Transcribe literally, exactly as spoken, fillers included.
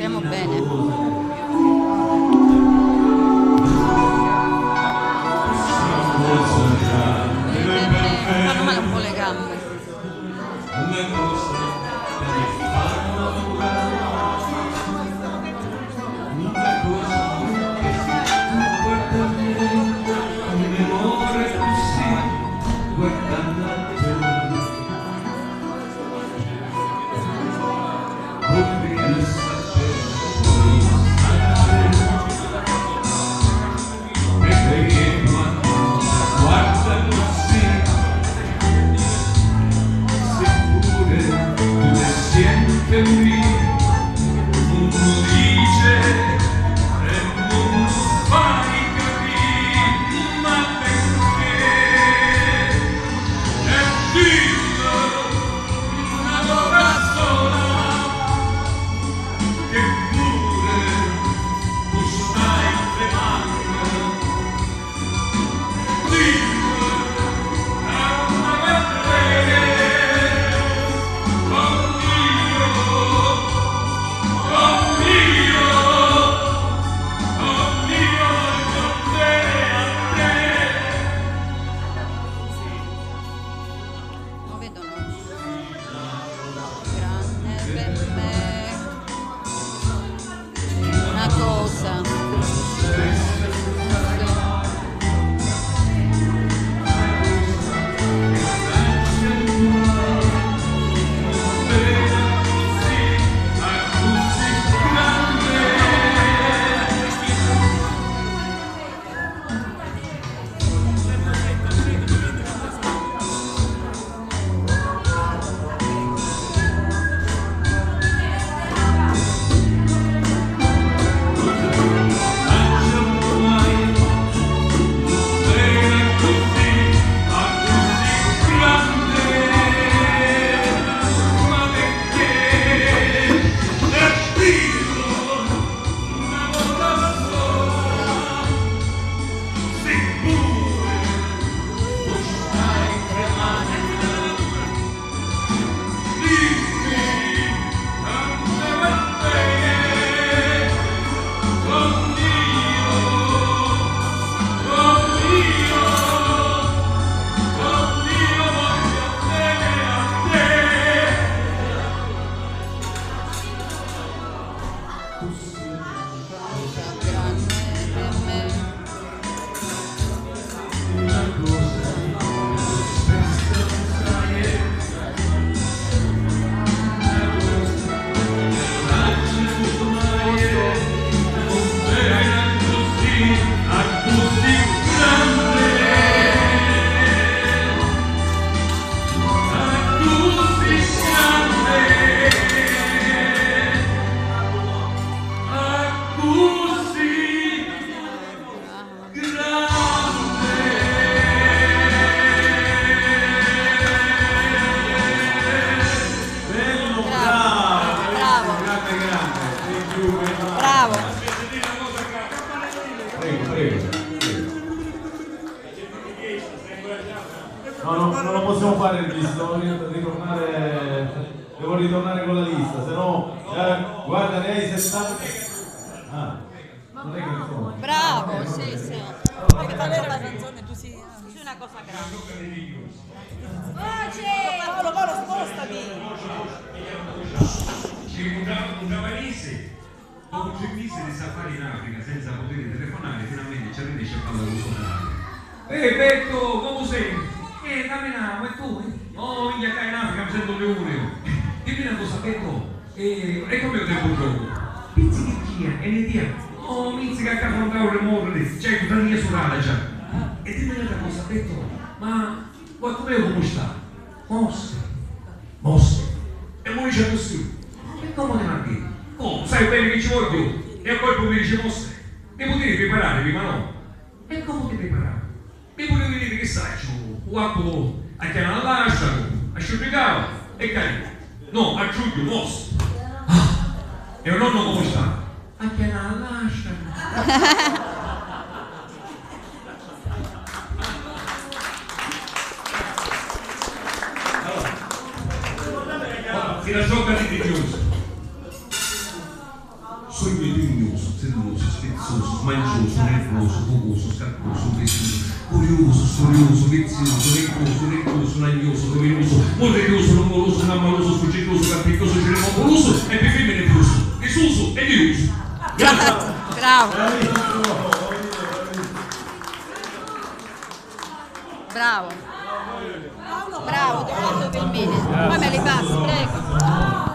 Speriamo bene. Mi, mi, mi fanno male un po' le gambe. Non vedo, no? Grande per me. Una cosa. Bello, bravo, bravo, bravo. Grande, grande. Thank you very much. Bravo. Prego, prego, prego. No, no, non lo possiamo fare il visto, devo ritornare, devo ritornare con la lista, se no, eh, guarda, ne hai sessanta. Ah. Non è che insomma. Bravo, sì, sì. Allora, faccio fare la canzone, tu sì. Tu sei una cosa grande. Paolo, Paolo, spostati. Ci mutava, mutava Nisi. Dopo tre mesi di safari in Africa senza poter telefonare, finalmente ci arrinesce a parlare con sua madre. Eh, Betto, comu stai? Eh, caminamu, e tu? Oh, minchia, ccà in Africa mi sentu un leone. Dimmi una cosa, Betto, eh, e come è il tempo gioco? Pizzica e via, e ne via. Oh, mizzica, ccà fronte a un remorre, cioè, tutta mia surata già. E dimmi un'altra cosa, Betto, ma Guarda, comu sta? Mosse. Mosse. E mi dici accussì? E comu ti manchi? Oh, sai bene che ci voglio. E a colpo mi dici mosse. Mi putevi preparare prima, no? E comu ti preparavo? Mi putevi dire, che saccio, u vaccu a chianare all'astracu, a sciurricava e cari. No, a giugghiu, mosse. Ah, e u nonnu comu sta? A chianare all'astracu. Allora, si la gioca di Dios. Sugnu tignusu, zillusu, spizzusu, smanciusu, nirvusu, fucusu, scarpusu, nfissusu, curiusu, sturiusu, vizziusu, riccusu, riccusu, lagnusu, ruminusu, murriusu, rummurusu, nammalusu, sfucciddusu, cartigghiusu, cirimonculusu e pi fimmini brusu, risusu e diusu. Grazie. Bravo. Bravo. Bravo, ti porto per me. Poi me li passi, prego.